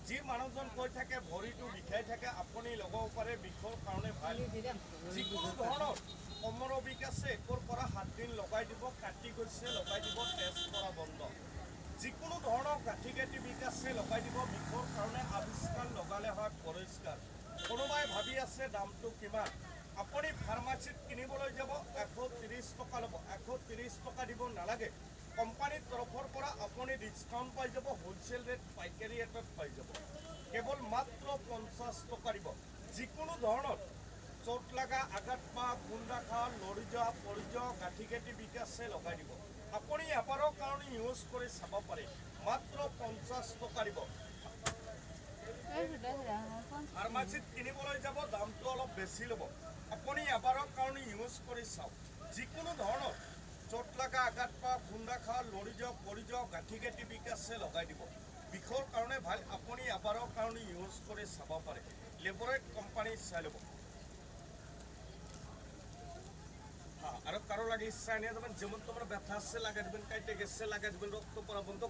যি মানুহজন কৈ থাকে ভৰিটো বিষাই থাকে, আপুনি লগাব পাৰে, বিষৰ কাৰণে ভাল। যিকোনো ধৰণৰ কমৰৰ বিষ আছে, 1ৰ পৰা 7 দিন লগাই দিব, কাটি গৈছে লগাই দিব, তেজ পৰা বন্ধ। যিকোনো ধৰণৰ গাঁঠি গাঁঠি বিষ আছে লগাই দিব, বিষৰ কাৰণে আৱিষ্কাৰ লগালে হয় পৰিষ্কাৰ। কোনোবাই ভাবি আছে দামটো কিমান, আপুনি ফাৰ্মাচীত কিনিবলৈ যাব 130 টকা ল'ব, 130 টকা দিব নালাগে। কোম্পানীৰ তৰফৰ পৰা আপুনি ডিছকাউণ্ট পাই যাব, হোলচেল ৰেট পাইকাৰী ৰেটত পাই যাব, কেৱল মাত্ৰ 50 টকা দিব। যিকোনো ধৰণৰ চোট লগা, আঘাত পোৱা, খুন্দা খোৱা, লৰি যোৱা, পৰি যোৱা, গাঁঠি গাঁঠি বিষ আছে লগাই দিব। আপুনি এবাৰৰ কাৰণে ইউজ কৰি চাব পাৰে, মাত্ৰ 50 টকা দিব। ফাৰ্মাচীত কিনিবলৈ যাব দামটো অলপ বেছি ল'ব, আপুনি এবাৰৰ কাৰণে ইউজ কৰি চাওক। যিকোনো ধৰণৰ চোট লগা, আঘাত পোৱা, খুন্দা খোৱা, লৰি যোৱা, পৰি যোৱা, গাঁঠি গাঁঠি বিষ আছে লগাই দিব, বিষৰ কাৰণে ভাল। আপুনি এবাৰৰ কাৰণে ইউজ কৰি চাব পাৰে, লেবৰেট কোম্পানী চাই ল'ব। হ্যাঁ, আৰু কারো লাগে ইচ্ছা নিয়ে যাবেন, যেমন তোমার ব্যথা আছে লাগাই দেবেন, কাইটে গেছে লাগাই দেবেন, রক্ত পড়া বন্ধ।